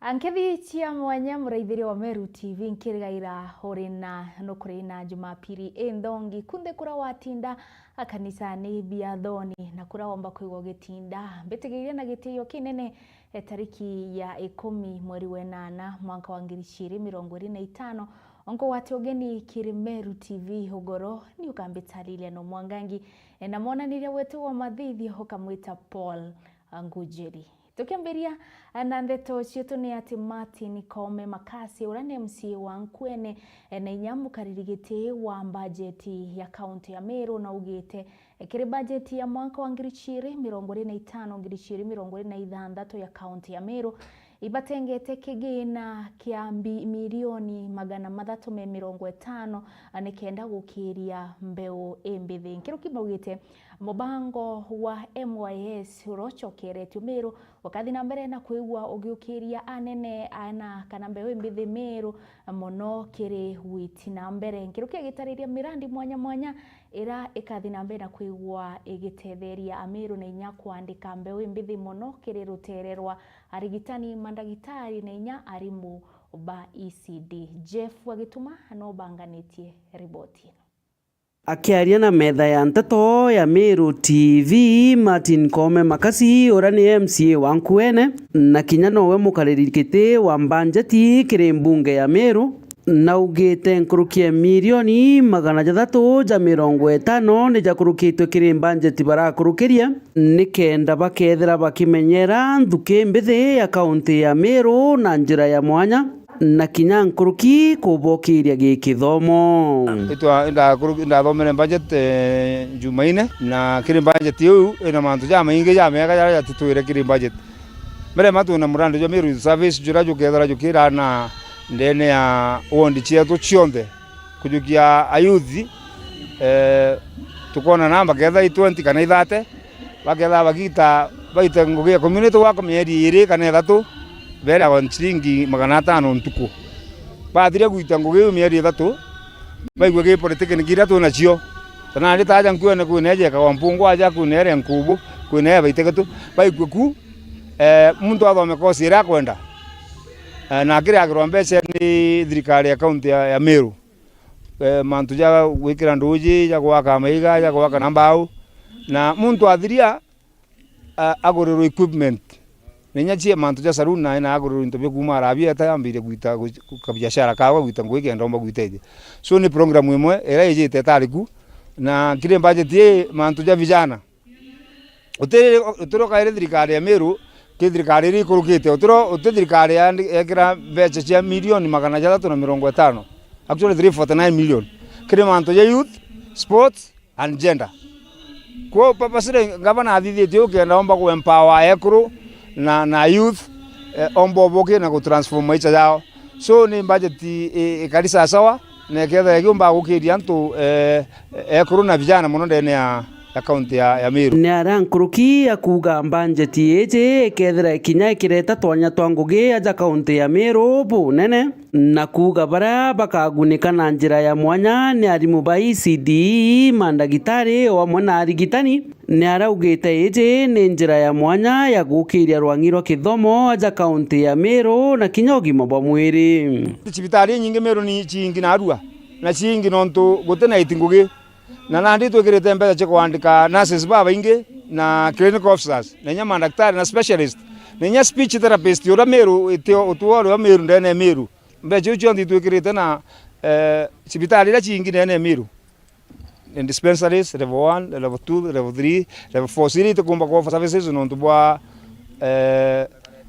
Ankethi cia mwanya muraithiria wa Meru TV nkirigaira uri na nukuri na Jumapili inthongi kunthe kura watinda kanisani biathoni na kura womba kuigwa gitinda mbitigiire na gitio kinene tariki ya 10 mweri wa 8 mwaka wa 2025 onko wate ugeni kiri Meru TV ugoro ni ukambitalilia no mwangangi na monaniria wetu wa mathithio ukamwita Paul Ngujiri. Tukiambiria na ndeto cietu ni ati Martin Kome Makasi uria ni MCA wa Nkwene na inya mukariri giti wa bajeti ya kaunti ya Meru na ugite kiri bajeti ya mwaka wa 2025 2026 ya kaunti ya Meru ibatengete kigina kia milioni 350 nikenda gukiria mbeu imbithi. Nkiruki maugite mubango wa MYS urocokeretio Meru ukathi na mbere na kwigua ugiukiria anene ana kana mbeu imbithi Meru muno kiri witi na mbere. Nkiruki agitariria mirandi mwanya mwanya ira ikathi na mbere na kwigua igitetheria Ameru na inya kwandika mbeu imbithi muno kiri rutere rwa arigitani mandagitari na inya arimu ba ECD. Jeff Wagituma no banganitie riboti ino. Akiaria na metha ya nteto ya Meru TV Martin Kome Makasi uria ni MCA wa Nkuene na kinya nowe mukariri giti wa mbanjeti kiri mbunge ya Meru na ugite nkurukie milioni 650 ni jakurukitwe kiri mbanjeti barakurukiria ni kenda bakethira bakimenyera nthuki mbithi ya kaunti ya Meru na njira ya mwanya na kinya nkuruki kubokiria gikithomo. Ndathomere budget Jumaine na kiri budget iu ina mantu ja maingi ja mega jaria jatitwire kiri budget mbere matuna murandi jwa Meru Service jura jukethira jukira na ndene ya wondi cietu cionthe kujukia ayuthi tukona namba ketha 20 kana 30 baketha bagita baita ngugi ya community wako mieri 2 kana 3 mbere ya ciringi 500 ntuku bathirie gwita ngugi mieri 3 baigua gi polytechnic iria twinacio tana ndi taja nkuone kwina ejekaga mpungu aja kwina ere nkubu kwina ebaitegetu baigua ku muntu athome kosi iria akwenda na akiriagirwa mbeca ni thirikari ya kaunti ya Meru mantu ja gwikira nduji ja gwaka maiga ja gwaka na mbao na muntu athiria agurirwo equipment ninya chie mantu ja saloon na agurirwo into bia kuma Arabia etayambire gwita kabiashara kawa gwita ngui kenda omba gwiteithia. So ni program imwe ira ijite itariku na kiri budget ye mantu ja vijana utiri ukaire thirikari ya Meru ki thirikari iri ikurukite utiro uti thirikari yekira mbeca cia milioni 650 actually 349 million kiri mantu ja youth sports and gender kwa purpose gavana athithitie ukienda omba ku empower ekuru na youth omba oboke na gutransform maisha yao. So ni budget ikarisa sawa na ketha igiumba gukiria antu ekuru na vijana muno ndene ya kaunti ya Meru. Ni aria nkuruki akuga mbanjeti iji ikethira ikinya ikireta twanya twa ngugi aja kaunti ya Meru bunene na kuga baria bakagunika na njira ya mwanya ni arimu ba ECD mandagitari o amwe na arigitani. Ni araugite iji ni njira ya mwanya ya gukiria rwangi rwa kithomo aja kaunti ya Meru na kinya ugima bwa mwiri. Cibitari nyingi Meru ni cingi na Arua na cingi nontu gutena iti ngugi na nandi twikirite mbeca cia kwandika nurses ba baingi na clinical officers na nya madaktari na specialist na nya speech therapist uria Meru utuo uria Meru ndene Meru mbeca icio cionthe twikirite na cibitari iria cingi ndene Meru in dispensaries level 1 level 2 level 3 level 4 ciri itikumba kwa services nontu bwa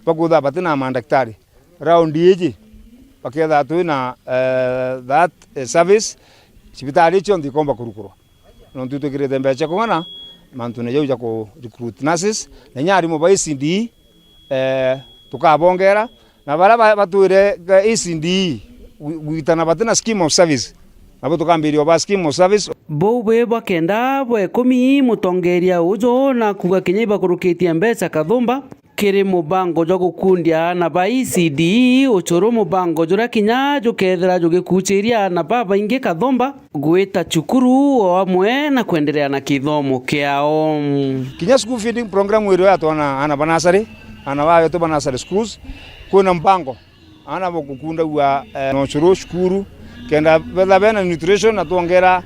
bakwitha batina madaktari round iji baketha twina that service cibitari cionthe ikomba kurukurwa nontu twikirite mbeca kung'ana mantu ne jau ja ku recruit nurses na nya arimu ba ECD tukabongera na baria batwire ECD gwitana batina scheme of service nabo tukambiria ba scheme of service. Bou bwi bwa kenda bwa ikumi mutongeria uju na kuga kinya ibakurukitie mbeca kathumba kiri mubango jwa gukundia na ba ECD uchuru mubango juria kinya jukethira jugikuchiria na ba baingi kathumba gwita cukuru o amwe na kuendelea na kithomo kiao. Kinya school feeding program wirio yatwana ana ba nursery ana ba yetu ba nursery schools Kwina mpango ana bokukunda wa nochuru shukuru kenda betha bena nutrition na tuongera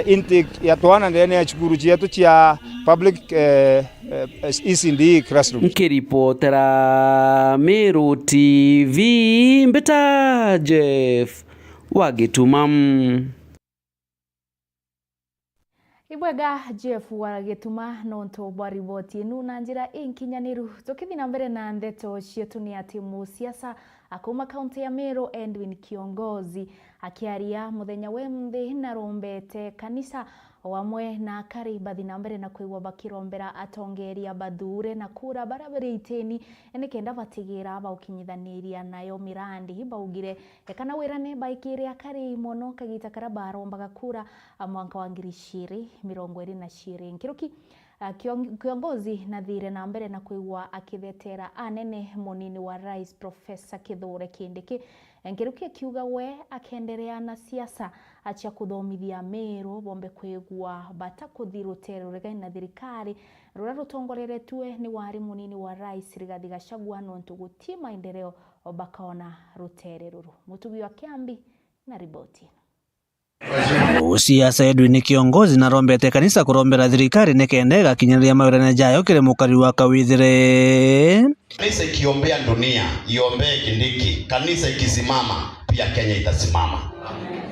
intake ya twana ndene ya chukuru chetu chia public ECD classroom. Nkiripotera Meru TV mbita Jeff Wagitumam. Ibwega Jeff Wagituma nontu bwa riboti inu na njira inkinyaniru. Tukithi na mbere na ndeto cietu ni ati musiasa akuma kaunti ya Meru Edwin Kiongozi akiaria muthenya we mthi narombete kanisa wamwe na akari bathi na mbere na kuigua bakirombera atongeria bathure na kura barabere iteni nikenda batigira baukinyithaniria nayo mirandi baugire kana wirane baikire akari mono kagita kara barombaga kura mwaka wa 2022. Nkiruki kiongozi nathire na mbere na kuigua akithetera anene munini wa rais Professor Kithure Kindiki. Nkiruki akiuga we akenderea na siasa achia kuthomithia Meru bombe kwigua bata kuthi rutere ruregaine na thirikari ruria rutongoreretwe ni wari munini wa rais Rigathi Gachagua nontu guti maendeleo bakaona rutere ruru. Mutugi wa Kiambi na riboti. Siasa Edwin Kiongozi narombete kanisa kurombera thirikari nikenda igakinyanĩria mawĩra jayo kĩrĩ mũkari wa Kawithire. Kanisa ikiombea dunia iombee Kindiki, kanisa ikisimama pia Kenya itasimama.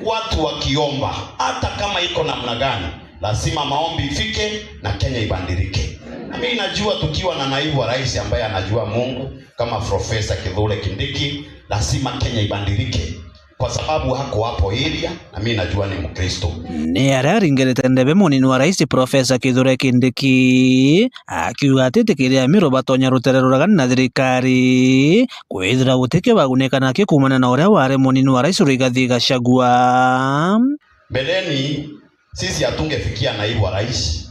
Watu wakiomba hata kama iko namna gani, lazima maombi ifike na Kenya ibadilike. Na mimi najua tukiwa na naibu wa rais ambaye anajua Mungu kama Profesa Kithure Kindiki, lazima Kenya ibadilike kwa sababu hako hapo area na mimi najua ni Mkristo. Ni araringirite ndebe munini wa rais Profesa Kithure Kindiki akiuga ati itikiria Meru batonya rutere ruragani na thirikari kwithira gutiki bagunika nakio kumana na uria wari munini wa rais Rigathi Gachagua. Mbeleni sisi hatungefikia naibu wa rais.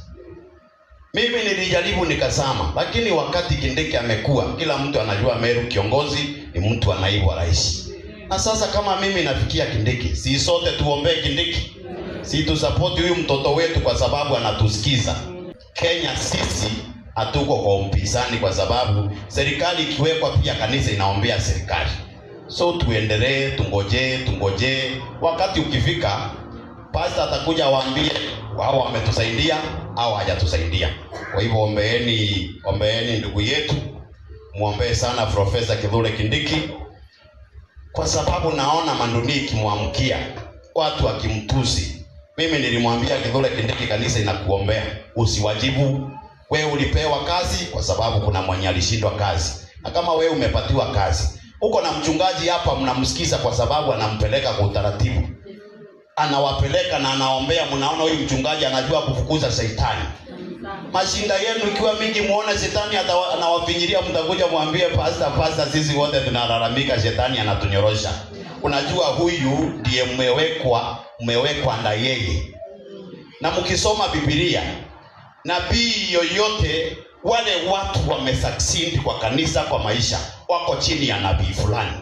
Mimi nilijaribu nikasama, lakini wakati Kindiki amekuwa, kila mtu anajua Meru kiongozi ni mtu wa naibu wa rais. Na sasa kama mimi nafikia Kindiki, si sote tuombee Kindiki? Si tusapoti huyu mtoto wetu kwa sababu anatusikiza. Kenya sisi hatuko kwa mpinzani kwa sababu serikali ikiwekwa pia kanisa inaombea serikali. So tuendelee, tungojee, tungojee. Wakati ukifika, pastor atakuja waambie wao wametusaidia au hajatusaidia. Kwa hivyo ombeeni, ombeeni ndugu yetu, muombee sana Profesa Kithure Kindiki, kwa sababu naona mandunia ikimwamkia watu wakimtusi. Mimi nilimwambia Kithure Kindiki, kanisa inakuombea, usiwajibu. Wewe ulipewa kazi kwa sababu kuna mwenye alishindwa kazi, na kama wewe umepatiwa kazi, uko na mchungaji hapa mnamsikiza kwa sababu anampeleka kwa utaratibu, anawapeleka na anaombea. Mnaona huyu mchungaji anajua kufukuza shetani. Mashinda yenu ikiwa mingi, muone shetani anawafinyiria, mtakuja mwambie pastor, pastor, sisi wote tunalalamika, shetani anatunyorosha. Unajua huyu ndiye mmewekwa, mmewekwa na yeye. Na mkisoma Biblia, nabii yoyote, wale watu wamesucceed kwa kanisa, kwa maisha, wako chini ya nabii fulani,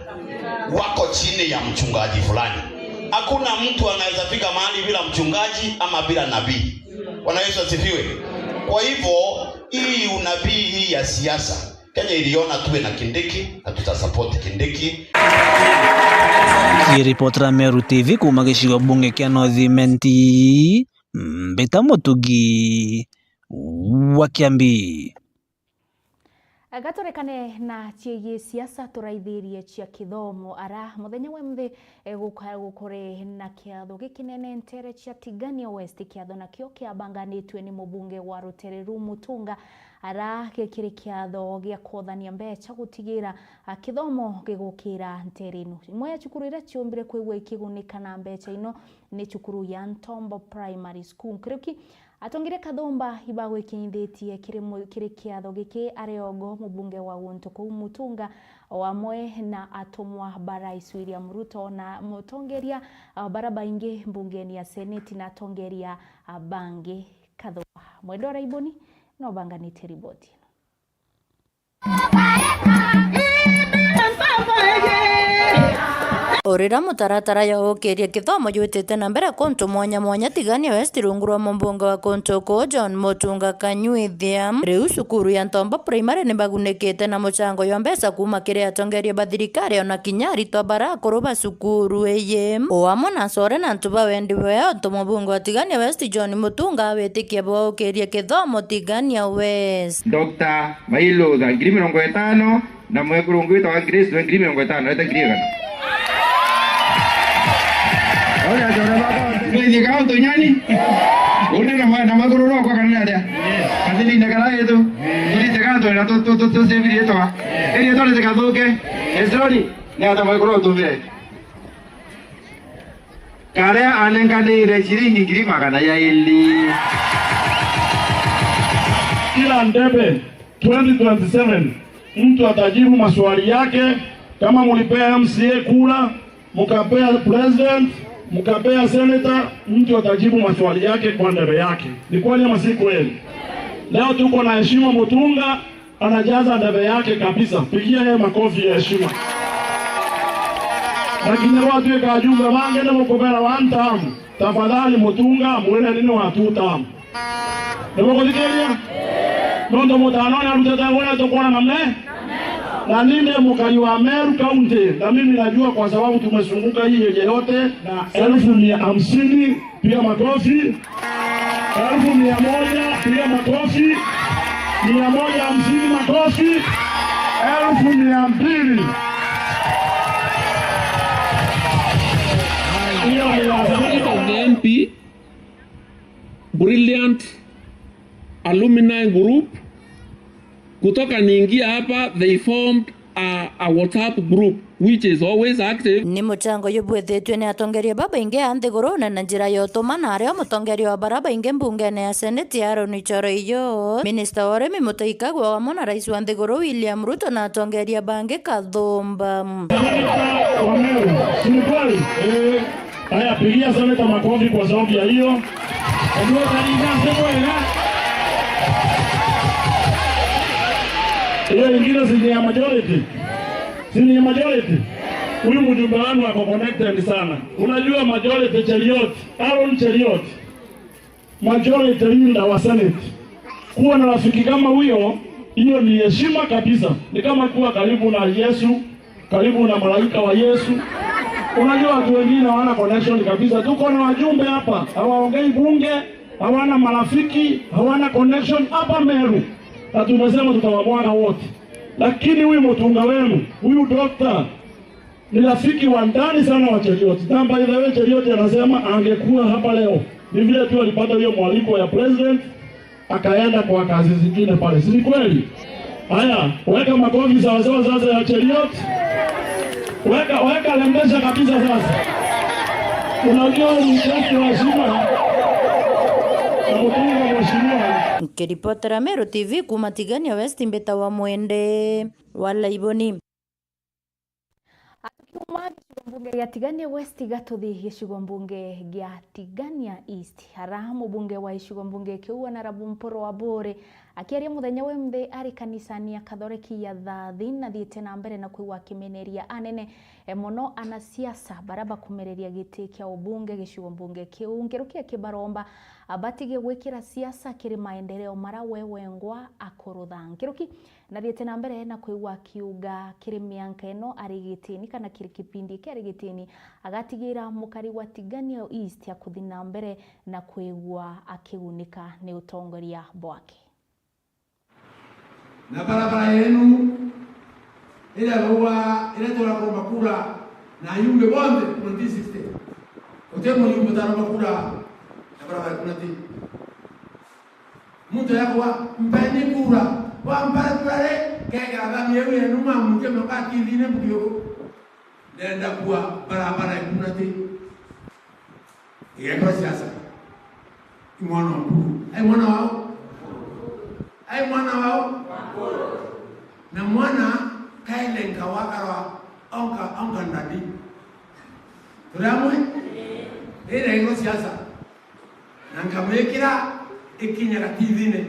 wako chini ya mchungaji fulani. Hakuna mtu anaweza fika mahali bila mchungaji ama bila nabii. Bwana Yesu asifiwe. Kwa hivyo hii unabii hii ya siasa, Kenya iliona tuwe na Kindiki na tutasupport Kindiki. Kiripotera Meru TV kuma gicigo bunge kia North Imenti, Mbita Mutugi wa Kiambi. Gatorekane na ciĩgiĩ siasa tũraithĩrie cia kithomo ara muthenya wa mthi gukore na kĩatho gĩkĩnene ntere cia Tigania West. Kĩatho nakĩo kĩabanganĩtue nĩ mũbunge wa Rutere Mutunga ara gĩkĩrĩ kĩatho gĩa kwothania mbeca gũtigĩra kĩthomo gĩgũkĩra ntere ĩno. Imwe ya cukuru iria ciũmbire kwĩgua ikĩgunĩka na mbeca ino nĩ cukuru ya Ntombo Primary School. Kĩrĩki atongire Kathumba ibago ikinyithĩtie kĩrĩ kĩatho gĩkĩ arĩongo mũbunge wa Wuntu kũu Mutunga wamwe na atũmwa ba Rais William Ruto na mũtongoria bara baingĩ mbungeni ya Seneti na atongoria bangi Kathumba. Mwendo Raiboni no banganĩtie riboti. Orira mutaratara ya ukiria kithomo juitite na mbere kuntu mwanya mwanya Tigania West rungu rwa mumbunge wa kuntu ku John Mutunga Kanyuithia. Riu cukuru ya Ntombo Primary nibagunikite na muchango ya mbeca kuma kiri atongoria ba thirikari ona kinya aritwa barakuru ba cukuru eye o amwe na core na ntu ba wendi weo ntu mumbunge wa Tigania West John Mutunga witikia bwa ukiria kithomo Tigania West. Dr. Mailo za 50,000 na mwekurungu witwa Grace 50,000 eta 100,000. Nĩ kaunti nyani une na maguru ro kwa kana aria kathini na kana yetu turi kaunti na tu tu tu seviri etwa eri to le kathuke esrori ni ata maguru tumire karia anenganire shilingi 200,000. Kila ndebe 2027 mtu atajibu maswali yake. Kama mulipea MCA kula, mukapea president, mukapea senator, mtu atajibu maswali yake kwa ndebe yake. Ni kweli ama si kweli? Leo tuko na heshima Mutunga anajaza ndebe yake kabisa. Pigia yeye makofi ya heshima. Lakini watu wakajunga wange na mukopera one term. Tafadhali Mutunga mwene nini wa two term. Ndio Nondo mutano na ruteta wona tokona namne. Na ninde mukali wa Meru County, na mimi najua kwa sababu tumezunguka hii yeje yote na 150,000 pia makofi. 100,000 pia makofi. 150 makofi. 200,000. Of the MP brilliant alumni group kutoka niingia hapa, they formed a WhatsApp group which is always active. Ni muchango yubwethetwe ni atongoria baba inge a nthiguru na njira ya utuma aria mutongoria wa baraba inge mbunge ya Senate Aaron Choroiyo, Minister wa Urimi Mutahi Kagwe wamo na Rais wa nthiguru William Ruto na atongoria bangi Kathumba. Haya, pigia seneta makofi kwa sababu ya hiyo. Hiyo ingine si ya majority. Si ya majority. Huyu mjumbe wangu ako connected sana. Unajua majority Cheriot, Aaron Cheriot. Majority leader wa Senate. Kuwa na rafiki kama huyo, hiyo ni heshima kabisa. Ni kama kuwa karibu na Yesu, karibu na malaika wa Yesu. Unajua watu wengine hawana connection kabisa. Tuko na wajumbe hapa, hawaongei bunge, hawana marafiki, hawana connection hapa Meru. Na tumesema tutawamwaga wote. Lakini huyu Mutunga wenu, huyu doctor ni rafiki wa ndani sana wa Cheriot. Na by the way, Cheriot anasema angekuwa hapa leo. Ni vile tu alipata hiyo mwaliko ya president akaenda kwa kazi zingine pale. Si kweli? Haya, weka makofi sawa sawa sasa ya Cheriot. Weka lembesha kabisa sasa. Unajua ni mtu wa heshima. Na Mutunga mheshimiwa. Nikiripotera Meru TV kuma Tigania West Mbeta wa Mwende wala Iboni. Kuma mbunge ya Tigania West gatuthi gicigo mbunge gia Tigania East hara mubunge wa gicigo mbunge kiu Honorable Mporo wa Bore akiaria muthenya we mthi ari kanisani ya Katholiki ya Thathi na thiete na mbere na kuigwa akimeneria anene muno anasiasa baraba kumereria giti kia ubunge gicigo mbunge kiu ngerukia kibaromba abatige gwikira siasa kiri maendeleo mara wewengwa akurutha ngeruki na thiete na mbere na kuigwa kiuga kiri mianka eno ari gitini kana kiri kipindi kia gitini agatigira mukari wa Tigania East ya kuthi na mbere na kuigwa akigunika ni utongoria bwake. Na barabara yenu ile ruwa ile tora kwa makura na yumbe bonde 2060 otemo yumbe taro makura na barabara kuna ti mtu yako mpeni kura wa mpara kura le kega ba miewe yenu mamuke makati line mukyo nenda kuwa barabara kuna ti ile kwa siasa mwana mkuu ai mwana wao ai mwana wao na mwana kaile nkawakarwa onka ndadi turamwe ile ngo siasa na nkamekira ikinya gatithine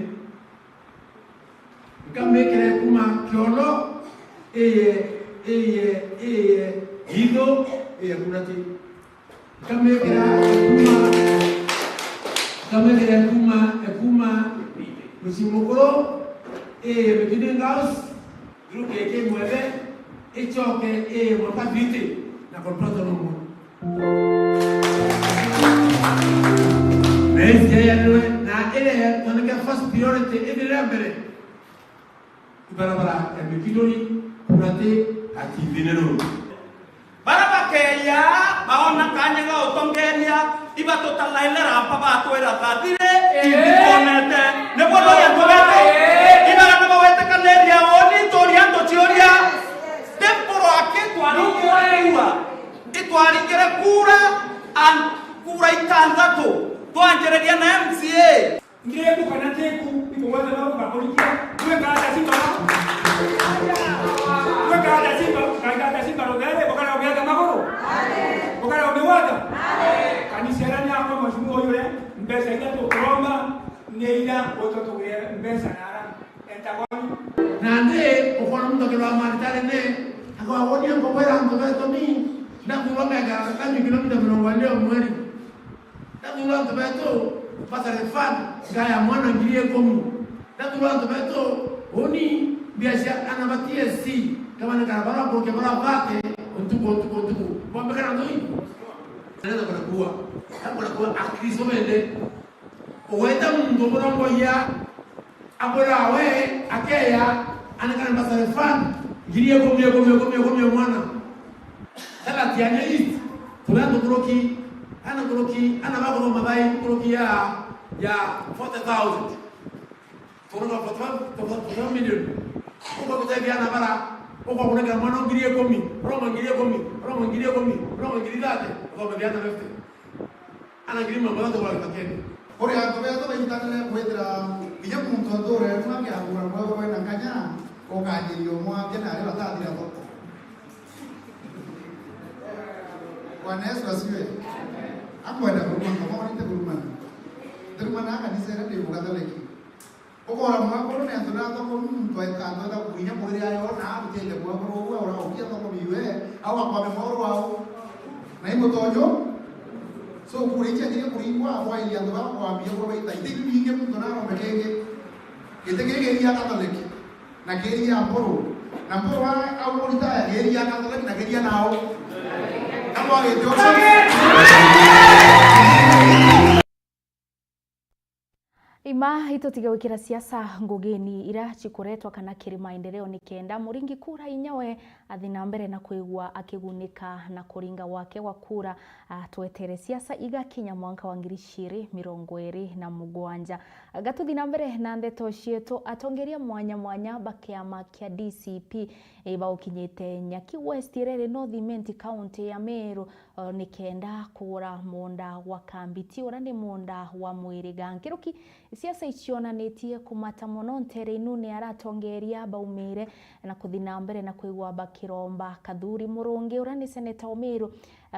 nkamekira kuma kiolo eye eye eye hitho iya kurati kamekera kuma kamekera kuma kuma musimukoro mekidin house group eke mwebe echoke mwakavite na komprota nomo na yanwe na ile toneka first priority ile mbere ibarabara ya Mikidoni kurate ativinero barabakeya baona kanya ga utongeria ibatutalailera mpa batwira gathire ibikonete niguo ndoria ntubete ibara nĩmo wetĩkanĩria woni tũria tũciũria tĩmpũro akĩtwaringĩre kura itwaringĩre kura kura itandatũ twanjĩrĩria na MCA ngeku kana teku ikũgwatha no ũgakũrikia gwĩkata simba gwĩkata simba kaikata simba rũthere ũkara ũgĩatha magũrũ ũkara ũmĩgwatha kanicera nĩakwa mheshimiwa ũyũre mbeca iria tũkũromba nĩ ira ũtũtũgĩre mbeca nara entagoni nande ukona mtu akilwa maritare ne akawaonia ngobera ntobeto ni ndakulwa megara kanyu kilomita 40 mweri ndakulwa ntobeto pasare fan gaya mwana ngirie komu ndakulwa ntobeto oni biasha ana ba TSC kama na karabara kwa bara vate ontuko ontuko ontuko bombe kana ndoi nenda kwa kuwa kwa kuwa akristo mende oweta mundu borongo ya abora we akeya anakana basare fan ngirie komu komu komu komu mwana sala tianya east tulando kuroki ana kuroki ana bako mabai kuroki ya 40,000 turoka 45 million uko kutebia na bara uko kuneka mwana ngirie komi roma ngirie komi roma ngirie komi roma ngirie date uko bebiana 50 ana ngirie mama to kwa katene ori antu beto baitanire kwithira nginya muntu ature mwakiagura mwewe kwena kanya ukanyirio mwake na aria batathira thoko. Bwana Yesu asifiwe. Akwenda kurumana kama nite kurumana turumana kanisa ira ndi Katholiki ukora mwakoro ne antu na thoko muntu antu eta kuinya mwiri ayo na arutite mwakoro uwe uraukia thoko biwe au akwame mworo wao na imutonyo so kurikia kire kuringwa athwairia antu bakwambia kwa baita ite binge muntu na rombe kenge gite kenge ya Katholiki na keria mburu na mburu wa au muritaya keria Katholiki na keria nao kama wagite ima itotiga gwikira siasa ngugini ira chikuretwa kana kiri maendeleo ni kenda muringi kura inyawe athi na mbere na kwigua akigunika na kuringa wake wa kura twetere siasa igakinya mwanka wa 2027 gatuthi na mbere na ndeto cietu atongeria mwanya mwanya bakiama kia DCP baukinyite Nyaki West irere North Imenti county ya Meru ni kenda kugura munda wa kambiti ura ni munda wa mwiriga nkiruki siasa icionanitie kumata muno ntere inu ni aratongeria baumire na kuthi na mbere na kwigua bakiromba Kathuri Murungi ura ni seneta wa Meru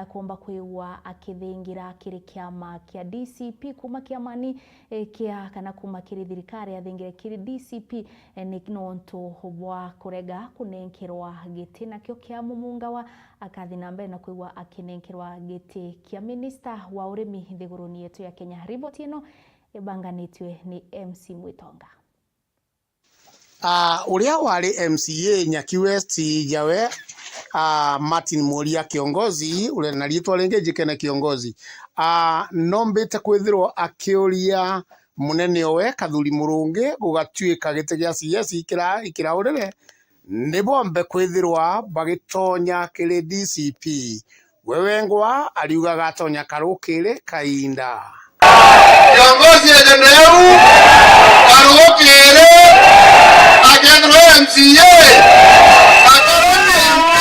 kuomba kwigua akithingira kiri kiama kia DCP kuma kiamani kia kana kuma kiri thirikari athingire kiri DCP ni nontu bwa kurega kunenkerwa giti nakio kia mumunga wa akathi na mbere na kwigua akinenkerwa giti kia minister wa urimi thiguruni yetu ya Kenya. Riboti ino ibanganitwe ni MC Mwitonga. Uria wari MCA Nyaki West Jawe Martin Muria kiongozi uria na rietwa ringi njikene kiongozi nombite kwithirwo akiuria munene owe Kathuri Murungi gugatuika giti gia CS ikiraurire ni bombe kwithirwa bagitonya kiri DCP wewengwa ariugaga atonya karukiri kainda kiongozi ejeneu karukiri akethirwo MCA akorwo ni MP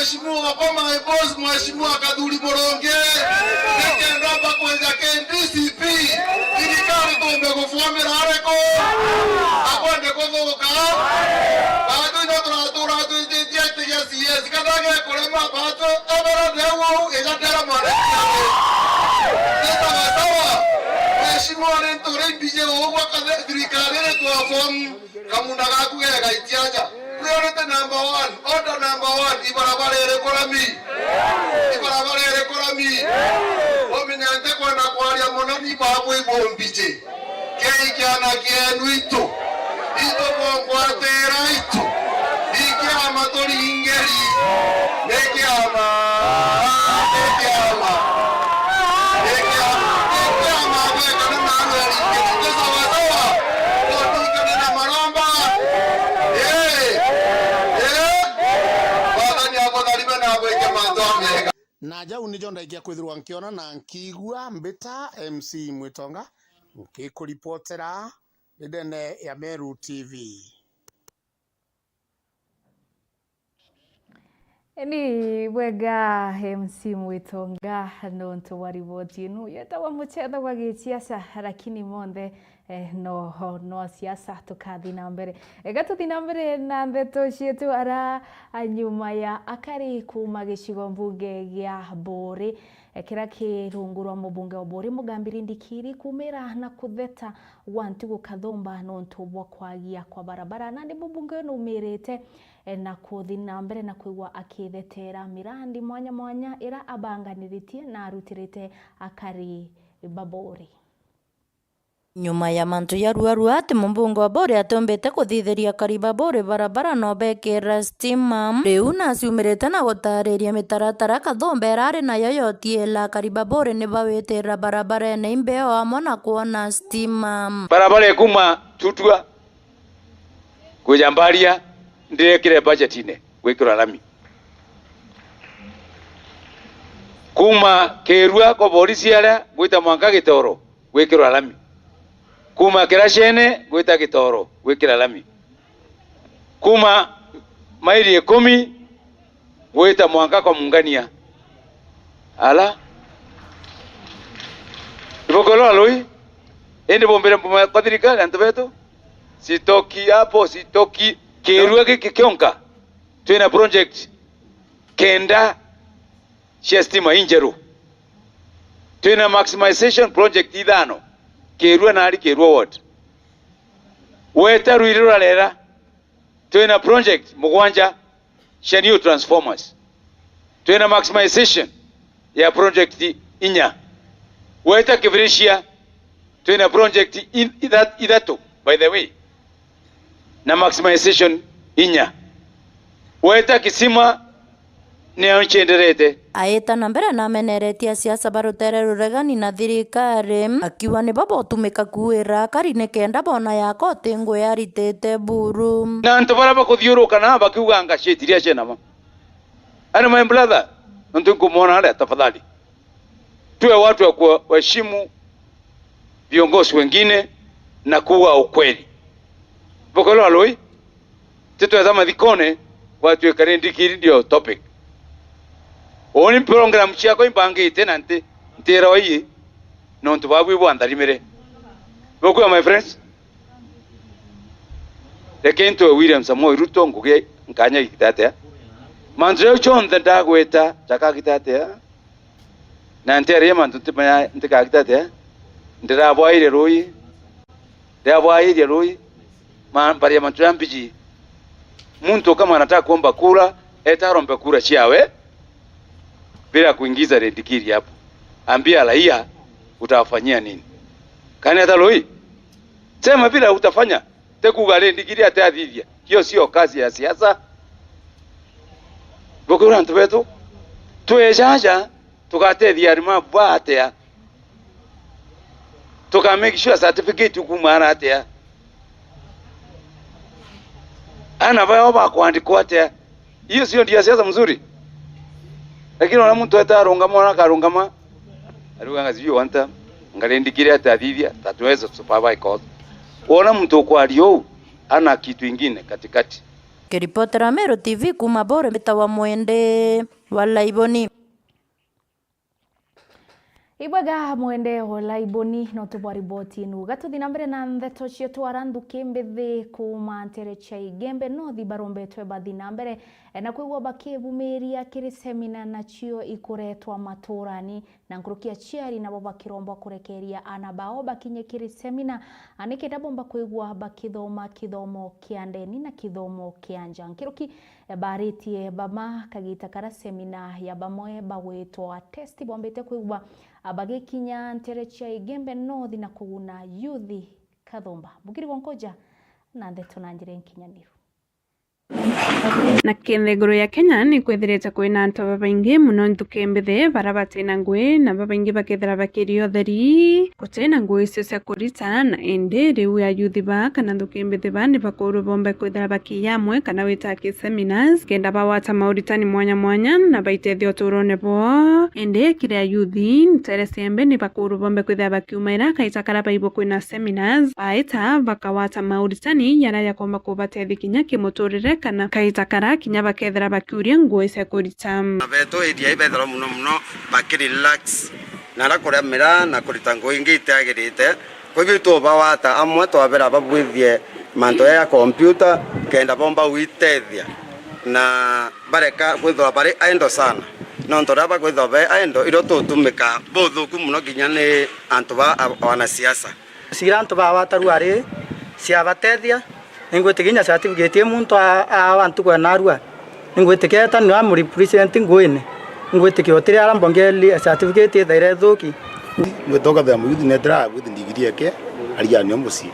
Mheshimiwa Mapoma my boss Mheshimiwa Kathuri Muronge nikenda bakwenja KDCP thirikari tumbe gubuamira ariko akwende kuthuka batu ino turatura twititie itigia CS kana gekurema batu ebera neu igatera mwana sawa Mheshimiwa ni nturi mbije gugwa thirikari ri twabomu kamunda gaku gegaitia priority number 1 order number 1 ibarabara iri kurami ibarabara iri kurami omenyante kwenda kwaria muno ni babu ibombije keikiana kienu itu itu bongwatira itu ikiama turingeri nikiama nikiama nikiama nikiama gwekana na ringeri sawa sawa na maromba na jau nijo ndaikia kwithirwa nkiona na nkiigua mbita MC Mwitonga nkikuripotera ndene ya Meru TV. Ni bwega MC Mwitonga nonto wa riboti inu yetawa muchetho wa giciaca lakini monthe no siasa tukathi na mbere gatuthi na mbere na ndeto cietu ara nyuma ya akari kuma gicigo mbunge gia Buri kira kirungu rwa mubunge wa Buri Mugambiri Ndikiri kumira na kutheta Wantigu Kathumba nonto bwa kwagia kwa barabara na ndi mubunge numirite na kuthi na mbere na kuigua akithetera mirandi mwanya mwanya ira abanganiritie na arutirite akari babori. Nyuma ya mantu ya ruarua ati mumbunge wa Buri atombete kuthitheria kariba Buri barabara no bekira stima riu naciumirite na gutariria mitaratara Kathumba irari nayo yotiela kariba Buri ni bawitira barabara ene imbeo amwe na kuona stima. Barabara ikuma tutua kujambaria ndirekire budget ine gwikira rami kuma kerua ko polisi aria gwita mwanka gitoro gwikira rami kuma kirashene gwita gitoro gwikira lami kuma maili 10 gwita mwanka kwa mungania ala ibokolo aloi ende bombere kwa thirikari antu betu sitoki hapo sitoki kerua gikionka twina project kenda cia stima injeru twina maximization project ithano kerua na ari kerua ward weta ruirura rera twina project mugwanja cia new transformers twina maximization ya project inya weta kivrishia twina project ithatu by the way na maximization inya weta kisima ni anchenderete. Aita na mbere na ameneretia siasa barutere ruregani na thirikari akiwa ni babo tumika kuira karine kenda bona yako tingu yaritete buru na antu bara bakuthiuruka na bakiuga anga shitiria cenama ani my brother ntu ngumuona aria tafadhali tuwe watu wa kuheshimu viongozi wengine na kuwa ukweli bokolo aloi titwetha mathikone gwatuikare ndikiri ndio topic oni program ciakwa imbangite na nti ntira iyi nontu babu bwandarimire bokuya my friends reke William Samoei Ruto nguge nkanya gitatea mandu chonthe ndagweta jakagitatea na ntiaria mandu ntimanya ntikagitatea ndirabwaire rui ndirabwaire rui mambaria mandu ya mbiji muntu kama anataka kuomba kura etarombe kura ciawe bila kuingiza rendikiri hapo. Ambia raia utawafanyia nini? Kani hata loi? Sema bila utafanya. Tekuga rendikiri atathithia. Hiyo sio kazi ya siasa. Bokura antu betu twejaja tugatethia arima bwa atia. Tuka make sure certificate kumara atia. Ana bao ba kuandikwa atia. Hiyo sio ndio siasa mzuri. Lakini ona mtu atarungama ona karungama aruga sijui wanta ngalendikire atathithia tatuweza supervise cause. Ona mtu kwario ana kitu ingine katikati. Kiripotera Meru TV kuma Bore mitawa Mwende Walaiboni. Ibwaga Mwende Walaiboni no tubwa riboti inu gatuthi na mbere na ntheto cietu aranduki mbithi kuma ntere cha Igembe nothi barombetwe bathi na mbere na kwigua bakibumiria kiri semina nacio ikuretwa maturani na nkurukia ciari nabo bakiromba kurekeria ana bao bakinye kiri semina anikenda bomba kwigua bakithoma kithomo kia ndeni na kithomo kia nja nkiruki baritie bama kagita kara semina ya bamwe bagwitwa testi bombete kwigua abagikinya ntere cha Igembe nothi na kuguna yuthi kathomba Bukiri Gonkoja na ndeto na njira nkinyaniru. Na kinthiguru ya Kenya ni kwithirite kwina antu babaingi muno nthuki mbithi baria batina ngui na babaingi bakithira bakiria utheri gutina ngui icio cia kurita na indi riu ayuthi ba kana nthuki mbithi ba ni bakurwe bombe kwithira bakiya amwe kana wita ki seminars kenda bawata mauritani mwanya mwanya na baitethia uturone bo indi kiri ayuthi ntere ciembe ni bakurwe bombe kwithira bakiumaira kaita karia baibwo kwina seminars baita bakawata mauritani yaria yakomba kubatethia kinya kimuturire kana kaita kara kinya bakethera bakiuria nguo cia kurita beto iria ibethera muno muno bakiri relax na rakuria mira na kurita nguo ingi itiagirite kwa hivyo tubawata amwe twabera babwithie manto ya kompyuta kenda bomba witethia na bareka kwithwa bari aendo sana no ntoria bakwithwa be aendo irio tutumika buthuku muno nginya ni antu ba wanasiasa cira antu bawata ruari ciabatethia ningwitikinya certificate muntu awantu kwenarua ningwitiketa ni amurepresent ngwini ngwitikia utiri arambongeli certificate ithaire thuki ngwitoka the muyuthi netra gwithi ndigiri eke aria ni muci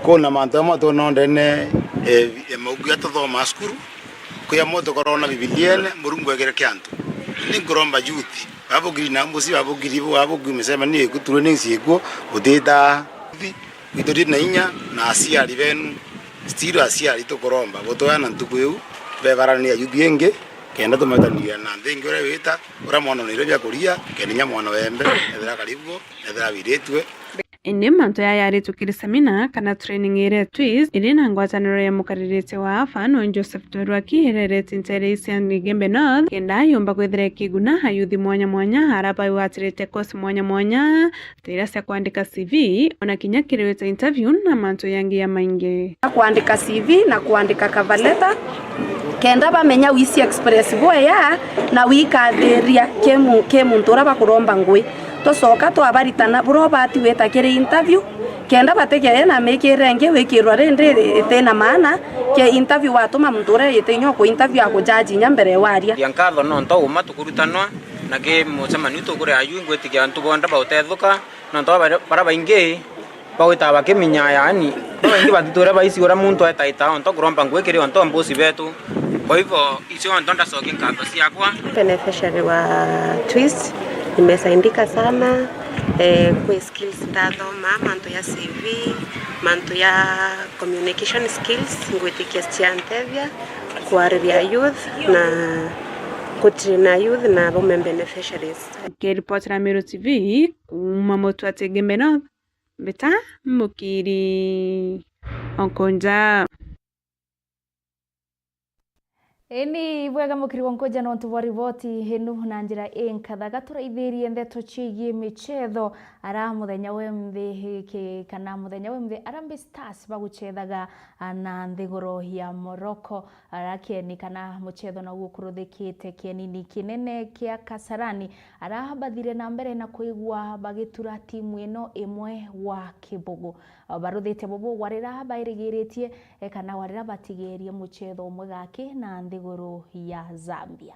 kuna mantu amwe tunondene maugu ya tuthoma cukuru kuya moto korona bibiliene murungu egere kiantu ninguromba yuthi babugiri na muci babugiri babugiri misema ni ekuturwe ni ciikuo utita ituri na inya na aciari benu stiro aciari tukuromba gutoyana ntuku iu bebarania yuthi ingi kenda tumetania na nthi ingi uria wita uria mwana nire bia kuria kenda nya mwana wembe ethera karibu ethera wiritwe indi mantu ya yaritukire semina kana training ire twis iri na ngwataniro ya mukaririte wa afa no Joseph Torwaki irerete ntere cia Igembe North kenda yomba kwithira ikiguna ayuthi mwanya mwanya araba iwatirite course mwanya mwanya tira cia kuandika CV ona kinya kiriwete interview na mantu yangi ya maingi kuandika CV na kuandika cover letter kenda bamenya wisi express boya na wikathiria kemu ntura bakuromba ngui tosoka twabaritana burobati wetakire interview kenda batekere na mekirenge wikirwa rindi itena maana ke interview watuma muntu uria itinywa ku interview akujaji nya mbere waria yankatho no nto uma tukurutanwa na ke mucemanio tukuri ayu ngwitikia antu bonda bautethuka no nto bara baingi bawita bakiminya yaani baingi batiture baisi uria muntu etaita onto kuromba ngwikiri onto mbusi betu kwa hivyo icio onto ndacokia nkatho ciakwa. Beneficiary wa Twist nimesaidika sana kwa skills ndathoma mantu ya CV mantu ya communication skills ngwitikia ciantethia kwariria youth na kutrina youth na women beneficiaries. Kiripotera Meru TV kuma Mutu ati Igembe North mbita Mukiri Onkonja. Eni bwega Mukiri Gonkoja no ntu riboti hinu na njira inkathaga turaithirie ndeto cigie michetho ara muthenya we mthi kana muthenya we mthi Harambee Stars baguchethaga na nthiguru ya Morocco ara kieni kana muchetho na gukuruthikite kienini kinene kia Kasarani ara bathire na mbere na kuigua bagitura timu ino imwe wa kibugu baruthite bobo warira bairigiritie kana warira batigirie muchetho umwe gaki na nthiguru ya Zambia.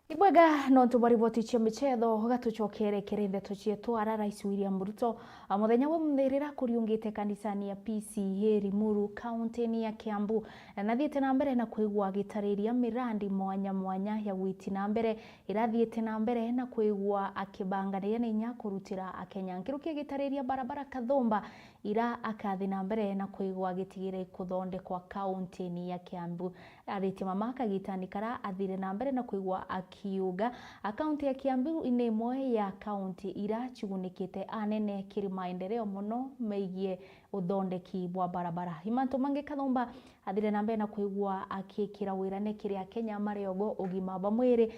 Ibwega no tubariboti cia michetho gatucokere kiri ndeto cietu ara Rais William Ruto muthenya wa muthirira kuriungite kanisani ya PCEA Limuru kaunti ya Kiambu na thiete na mbere na kuigua agitariria mirandi mwanya mwanya ya gwiti na mbere irathiete na mbere na kuigua akibanganiria na inya kurutira akenya nkirukia agitariria barabara Kathumba ira akathi na mbere na kuigua agitigire kuthondekwa kaunti ya Kiambu aritie mama kagitani kara athire na mbere na kuigua akiuga akaunti ya Kiambu ni imwe ya kaunti ira chigunikite anene kiri maendeleo muno meigie uthondeki bwa barabara imanto mange Kathumba athire na mbere na kuigua akikira wirane kiria Kenya mariogo ugima ba mwiri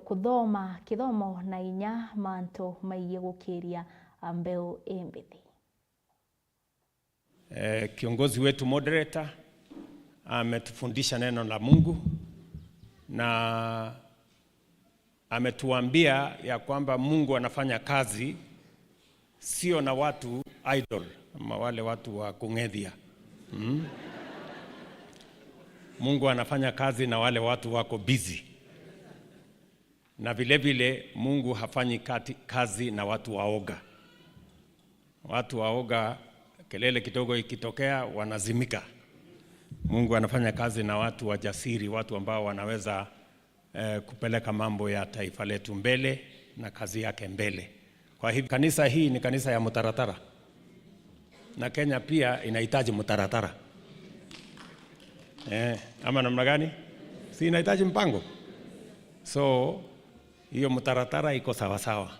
kuthoma kithomo na inya manto maigie gukiria mbeu imbithi. Kiongozi wetu moderator ametufundisha neno la Mungu na ametuambia ya kwamba Mungu anafanya kazi sio na watu idle ama wale watu wa kung'ethia. Mungu anafanya kazi na wale watu wako busy. Na vile vile Mungu hafanyi kazi na watu waoga. Watu waoga kelele kidogo ikitokea wanazimika. Mungu anafanya kazi na watu wajasiri, watu ambao wanaweza kupeleka mambo ya taifa letu mbele na kazi yake mbele. Kwa hivyo kanisa hii ni kanisa ya mutaratara. Na Kenya pia inahitaji mutaratara. Ama namna gani? Si inahitaji mpango. So hiyo mutaratara iko sawa sawa.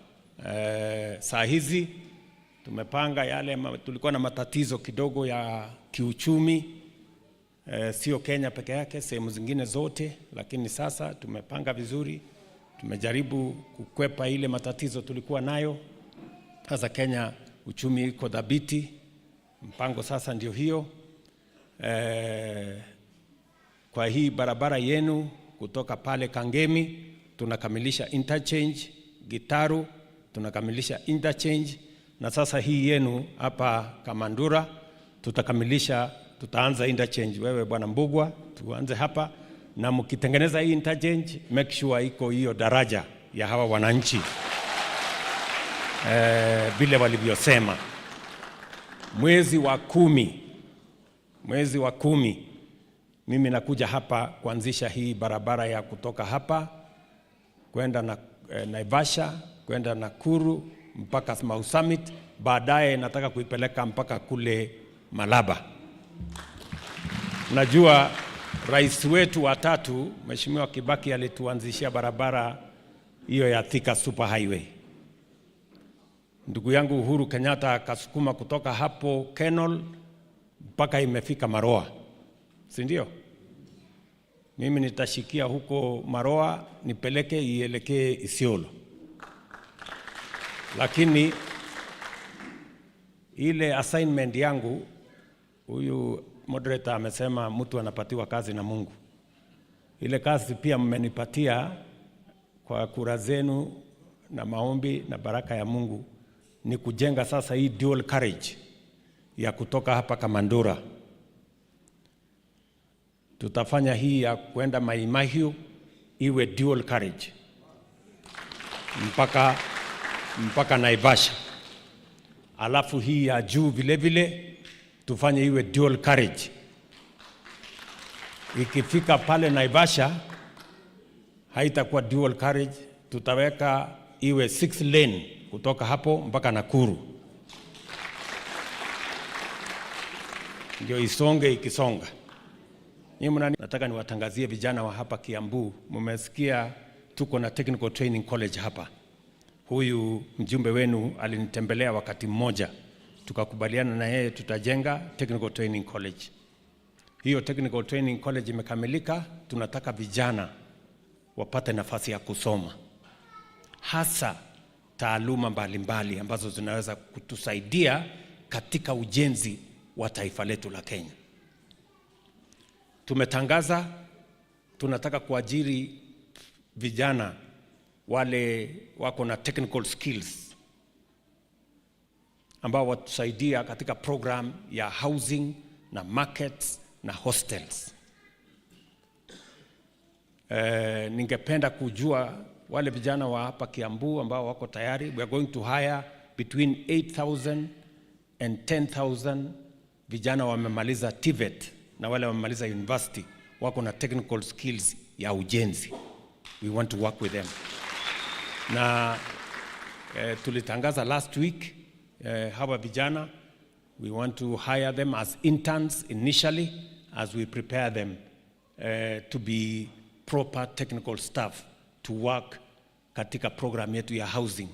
Saa hizi tumepanga yale tulikuwa na matatizo kidogo ya kiuchumi. Sio Kenya peke yake, sehemu zingine zote, lakini sasa tumepanga vizuri, tumejaribu kukwepa ile matatizo tulikuwa nayo. Sasa Kenya uchumi iko dhabiti, mpango sasa ndio hiyo. Kwa hii barabara yenu kutoka pale Kangemi tunakamilisha interchange, Gitaru tunakamilisha interchange, na sasa hii yenu hapa Kamandura tutakamilisha, tutaanza interchange. Wewe Bwana Mbugua, tuanze hapa, na mkitengeneza hii interchange make sure iko hiyo daraja ya hawa wananchi vile walivyosema. Mwezi wa kumi mimi nakuja hapa kuanzisha hii barabara ya kutoka hapa kwenda na Naivasha, kwenda Nakuru mpaka Mau Summit, baadaye nataka kuipeleka mpaka kule Malaba. Najua rais wetu wa tatu Mheshimiwa Kibaki alituanzishia barabara hiyo ya Thika Super Highway. Ndugu yangu Uhuru Kenyatta akasukuma kutoka hapo Kenol mpaka imefika Maroa, si ndio? Mimi nitashikia huko Maroa nipeleke ielekee Isiolo. Lakini ile assignment yangu, huyu moderator amesema mtu anapatiwa kazi na Mungu. Ile kazi pia mmenipatia kwa kura zenu na maombi na baraka ya Mungu ni kujenga sasa hii dual carriage ya kutoka hapa Kamandura. Tutafanya hii ya kwenda Maimahiu iwe dual carriage mpaka Naivasha. Alafu hii ya juu vile vile tufanye iwe dual carriage. Ikifika pale Naivasha haitakuwa dual carriage, tutaweka iwe 6 lane kutoka hapo mpaka Nakuru. Ndio isonge ikisonga. Mimi nataka niwatangazie vijana wa hapa Kiambu, mmesikia tuko na Technical Training College hapa. Huyu mjumbe wenu alinitembelea wakati mmoja, tukakubaliana na yeye tutajenga Technical Training College. Hiyo Technical Training College imekamilika, tunataka vijana wapate nafasi ya kusoma, hasa taaluma mbalimbali ambazo zinaweza kutusaidia katika ujenzi wa taifa letu la Kenya. Tumetangaza tunataka kuajiri vijana wale wako na technical skills ambao watusaidia katika program ya housing na markets na hostels. Ningependa kujua Wale vijana wa hapa Kiambu ambao wako tayari, we are going to hire between 8,000 and 10,000 vijana wamemaliza TVET na wale wamemaliza university wako na technical skills ya ujenzi. We want to work with them. Na tulitangaza last week, hawa vijana, we want to hire them as interns initially as we prepare them to be proper technical staff to work katika program yetu ya housing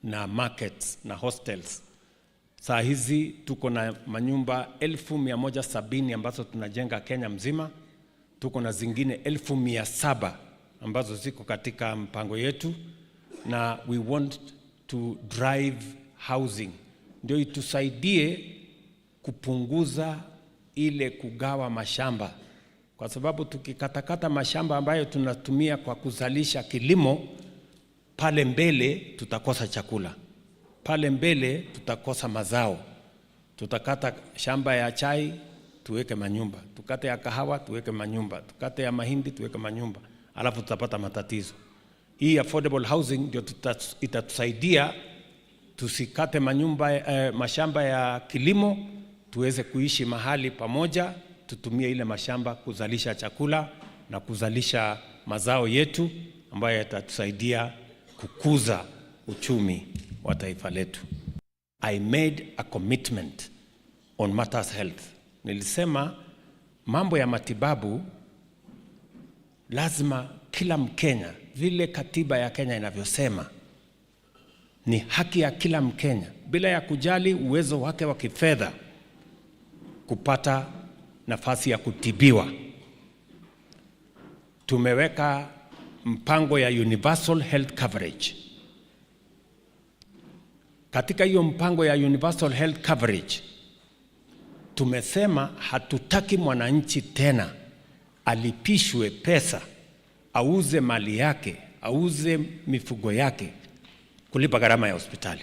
na markets na hostels. Saa hizi tuko na manyumba 170,000 ambazo tunajenga Kenya mzima. Tuko na zingine 700,000 ambazo ziko katika mpango yetu, na we want to drive housing ndio itusaidie kupunguza ile kugawa mashamba, kwa sababu tukikatakata mashamba ambayo tunatumia kwa kuzalisha kilimo, pale mbele tutakosa chakula, pale mbele tutakosa mazao. Tutakata shamba ya chai tuweke manyumba, tukate ya kahawa tuweke manyumba, tukate ya mahindi tuweke manyumba, alafu tutapata matatizo. Hii affordable housing ndio itatusaidia tusikate manyumba, mashamba ya kilimo, tuweze kuishi mahali pamoja, tutumie ile mashamba kuzalisha chakula na kuzalisha mazao yetu ambayo yatatusaidia kukuza uchumi wa taifa letu. I made a commitment on matters health. Nilisema mambo ya matibabu lazima kila Mkenya, vile katiba ya Kenya inavyosema, ni haki ya kila Mkenya bila ya kujali uwezo wake wa kifedha kupata nafasi ya kutibiwa. Tumeweka mpango ya universal health coverage. Katika hiyo mpango ya universal health coverage tumesema hatutaki mwananchi tena alipishwe pesa, auze mali yake, auze mifugo yake kulipa gharama ya hospitali.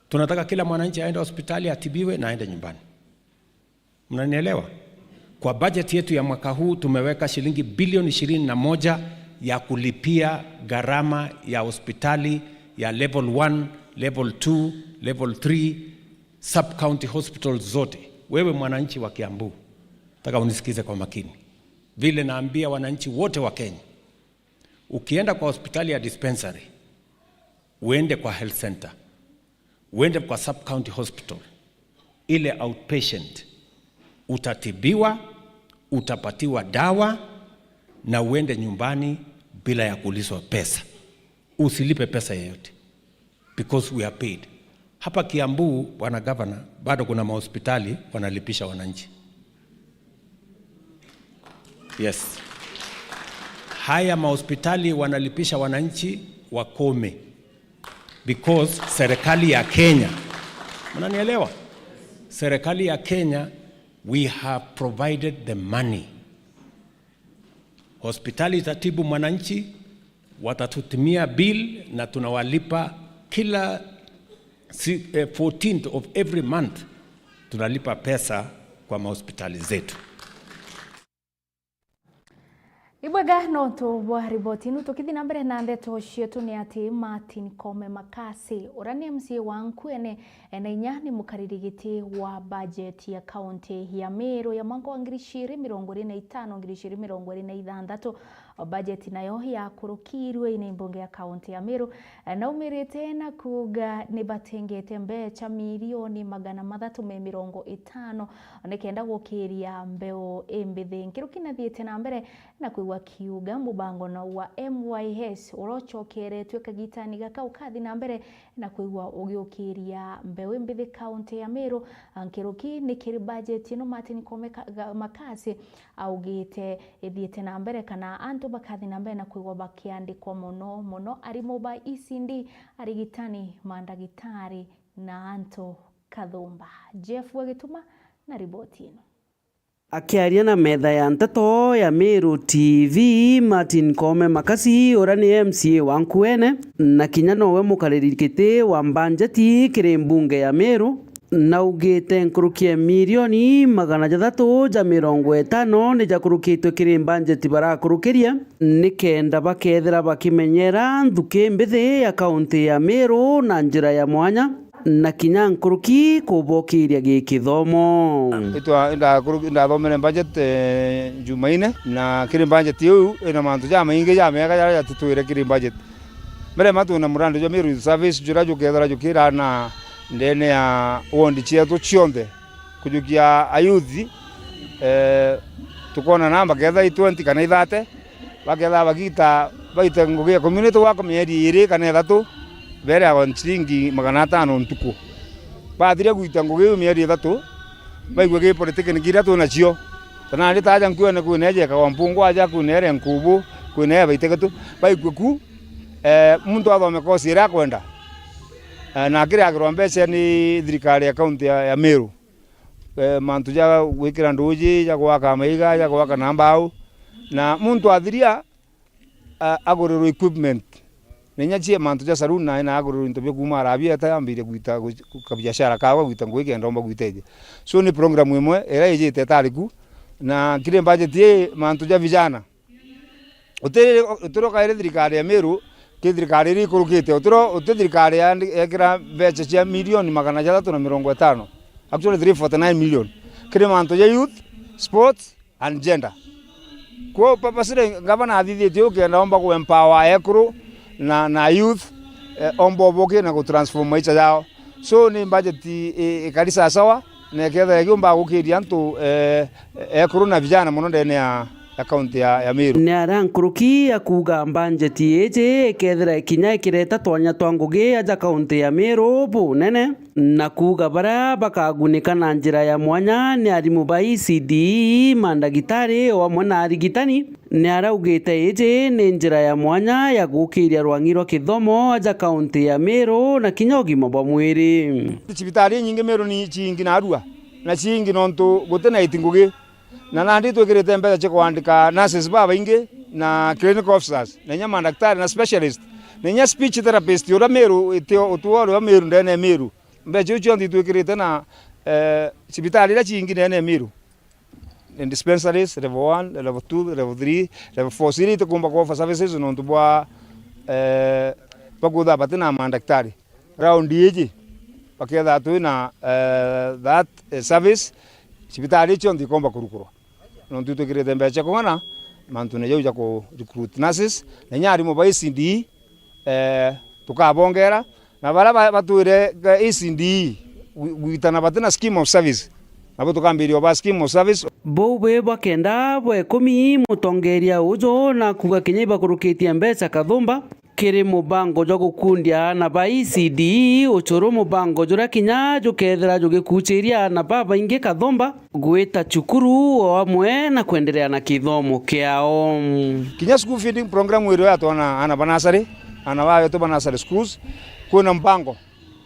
Tunataka kila mwananchi aende hospitali atibiwe na aende nyumbani. Mnanielewa? Kwa bajeti yetu ya mwaka huu tumeweka shilingi bilioni 21 ya kulipia gharama ya hospitali ya level 1, level 2, level 3 sub county hospitals zote. Wewe mwananchi wa Kiambu, nataka unisikize kwa makini. Vile naambia wananchi wote wa Kenya, ukienda kwa hospitali ya dispensary, uende kwa health center, uende kwa sub county hospital, ile outpatient, utatibiwa, utapatiwa dawa na uende nyumbani bila ya kuulizwa pesa. Usilipe pesa yoyote because we are paid. Hapa Kiambu, bwana governor, bado kuna mahospitali wanalipisha wananchi. Yes. Haya mahospitali wanalipisha wananchi wakome, because serikali ya Kenya, mnanielewa? Serikali ya Kenya, we have provided the money. Hospitali itatibu mwananchi, watatutumia bill na tunawalipa kila 14th of every month, tunalipa pesa kwa mahospitali zetu. Ibwega no tubwa riboti ino. Tukithi na mbere na ndeto cietu ni ati Martin Kome Makasi uria ni MCA wa Nkuene na inya ni mukariri giti wa budget ya kaunti ya Meru ya mwaka wa 2025 2026. Budget nayo yakurukirwe ni mbunge ya kaunti ya Meru na umirite na kuga ni batengete mbeca 350,000,000 nikenda gukiria mbeu imbithi. Nkiru kinathiite na mbere na kuigua kiuga mubango na wa MYS urocokeretwe kagitani gaka ukathi na mbere na kuigua ugiukiria mbeu imbithi kaunti ya Meru. Nkiruki ni kiri budget ino Martin Kome Makasi augite ithiite na mbere kana antu bakathi na mbere na kuigua bakiandikwa muno muno arimu ba ECD, arigitani, mandagitari na antu kathumba. Jeff Wagituma na riboti ino. Akiaria na metha ya nteto ya Meru TV, Martin Kome Makasi uria ni MCA wa Nkuene na kinya nowe mukariri giti wa mbanjeti kiri mbunge ya Meru Naugite nkurukie mirioni 350 ni jakurukitwe kiri budget barakurukiria ni kenda bakethira bakimenyera nthuki mbithi ya kaunti ya Meru na njira ya mwanya na kinya nkuruki kubokiria gikithomo. Ndathomere budget Jumaine na kiri budget iu ina mantu ja maingi ja mega jaria jatutwire kiri budget mbere matuna murandi jwa Meru Youth Service jura jukethira jukira na ndene ya wondi cietu cionthe kujukia ayuthi tukona namba ketha 20 kana 30 baketha bagita baita ngugi community wako mieri iri kana ithatu mbere ya ciringi 500 ntuku bathire gwita ngugi mieri ithatu baigua gi polytechnic iria twinacio tana ndi taja nkuone kwina ejeka wa mpungu aja kwina ere nkubu kwina baitegetu baigua ku muntu athome kosi iria akwenda na akiriagirwa mbeca ni thirikari ya kaunti ya Meru mantu ja gwikira nduji ja gwaka maiga ja gwaka na mbao na muntu athiria agurirwo equipment nenya chie mantu ja saruni na agurirwo into bia kuma Arabia ta ambire gwita kabiashara kawa gwita ngui kenda omba gwiteje. So ni program imwe era ijite tariku na kire budget ye mantu ja vijana utiro kaire thirikari ya Meru ki thirikari iri ikurukite utiro uti thirikari yekira mbeca cia milioni 350, actually 349 million kiri mantu ja youth sports and gender. Kwa papasire gavana athithitie ukienda omba ku empower ekuru na youth omba oboke na ku transform maisha yao. So ni budget ikarisa sawa na ketha igiumba gukiria antu ekuru na vijana muno ndene ya kaunti ya Meru. Ni aria nkuruki akuga budget iji ikethira ikinya ikireta twanya twa ngugi aja kaunti ya Meru bunene na kuga baria bakagunika na njira ya mwanya ni arimu ba ECD mandagitari o amwe na arigitani. Ni araugite iji ni njira ya mwanya ya gukiria rwangi rwa kithomo aja kaunti ya Meru na kinya ugima bwa mwiri. Cibitari nyingi Meru ni cingi na arua na cingi nontu gutena itingugi na nandi twikirite mbeca cia kwandika nurses baba ingi na clinical officers na nya mandaktari na specialist na nya speech therapist ura Meru utuoro wa Meru ndene Meru mbeca icio cionthe twikirite na cibitari iria cingi ndene Meru in dispensaries level 1 level 2 level 3 level 4 ciri itikumba ku offer services nontu bwa bakutha bati na mandaktari round iji baketha twina that service cibitari cionthe ikomba kurukurwa nontu twikirite mbeca kung'ana mantu ne jau ja ku recruit nurses na nya arimu ba ECD tukabongera na bara batwire ECD gwitana batina scheme of service nabo tukambirio ba scheme of service. Bou bwa kenda bwa ikumi mutongeria ujo na kuga kinya ibakurukitie mbeca kathumba kiri mubango jwa gukundia na ba ECD uchuru mubango juria kinya jukethira jugikuchiria na baba ingi kathumba gwita cukuru o amwe na kuendelea na kithomo kiao. Kinya school feeding program iro yatwana ana banasari ana wayo to banasari schools kuna mpango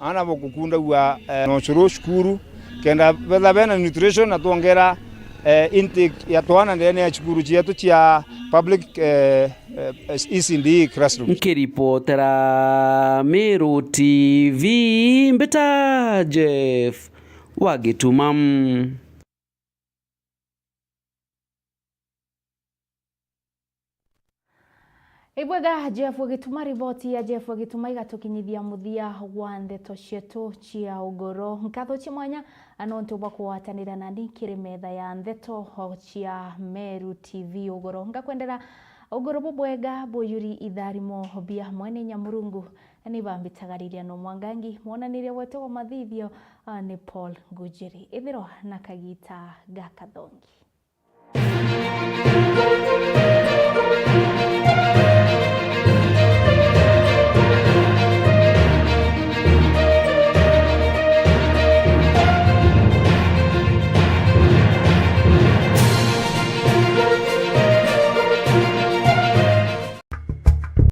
ana bokukunda wa no churu shukuru kenda betha bena nutrition na tuongera intake ya twana ndene ya chukuru chetu chia public ECD classroom. Nkiripotera Meru TV Mbita Jeff Wagitumam. Ibwega Jeff Wagituma, riboti ya Jeff Wagituma igatukinyithia muthia wa ndeto cietu cia ugoro nkatho cia mwanya anontu bwa kuwatanira nani kiri metha ya ndeto cia Meru TV ugoro ngakwendera ugoro bubwega buyuri itharimo bia mwene nyamurungu ni bambitagariria no mwangangi mwonanirie wete wa mathithio ni Paul Ngujiri ithiro na kagita gakathongi.